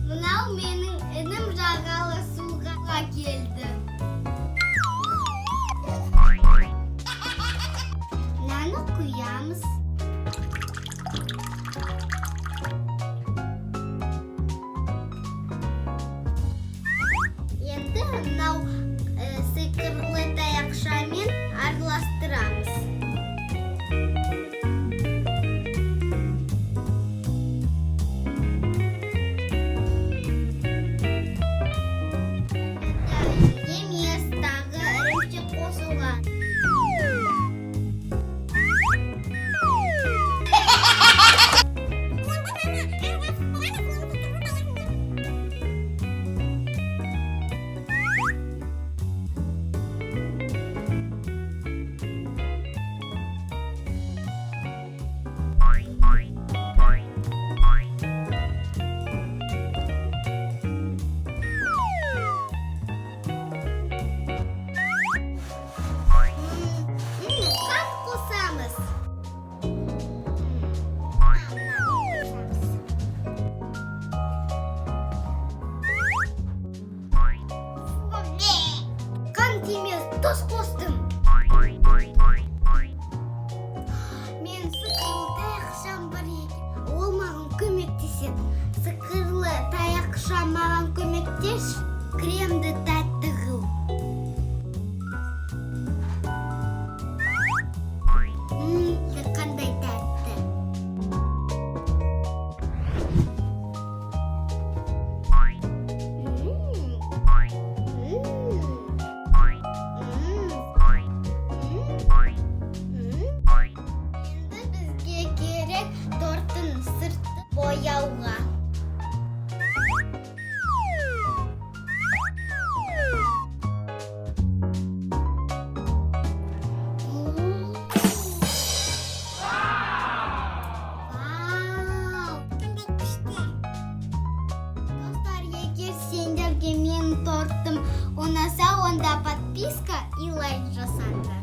Мынау менің інім жағаласуға келді. Мынаны құямыз. Енді мынау сиқырлы таяқшамен араластырамыз. Емес, тағы ірімшік қосылған. Қант қосамыз. Мынаны қосамыз. Қант емес, тұз қостым. Мен сиқырлы таяқшам бар екен. Ол маған көмектеседі. Сиқырлы таяқша, маған көмектес. Кремді тәтті қыл. Қандай тәтті. М, м, м, м, м. Енді бізге керек торттың сырты бояуға. Вау! Қандай күшті! Достар, егер сендерге менің тортым ұнаса, онда подписка и лайк жасаңдар.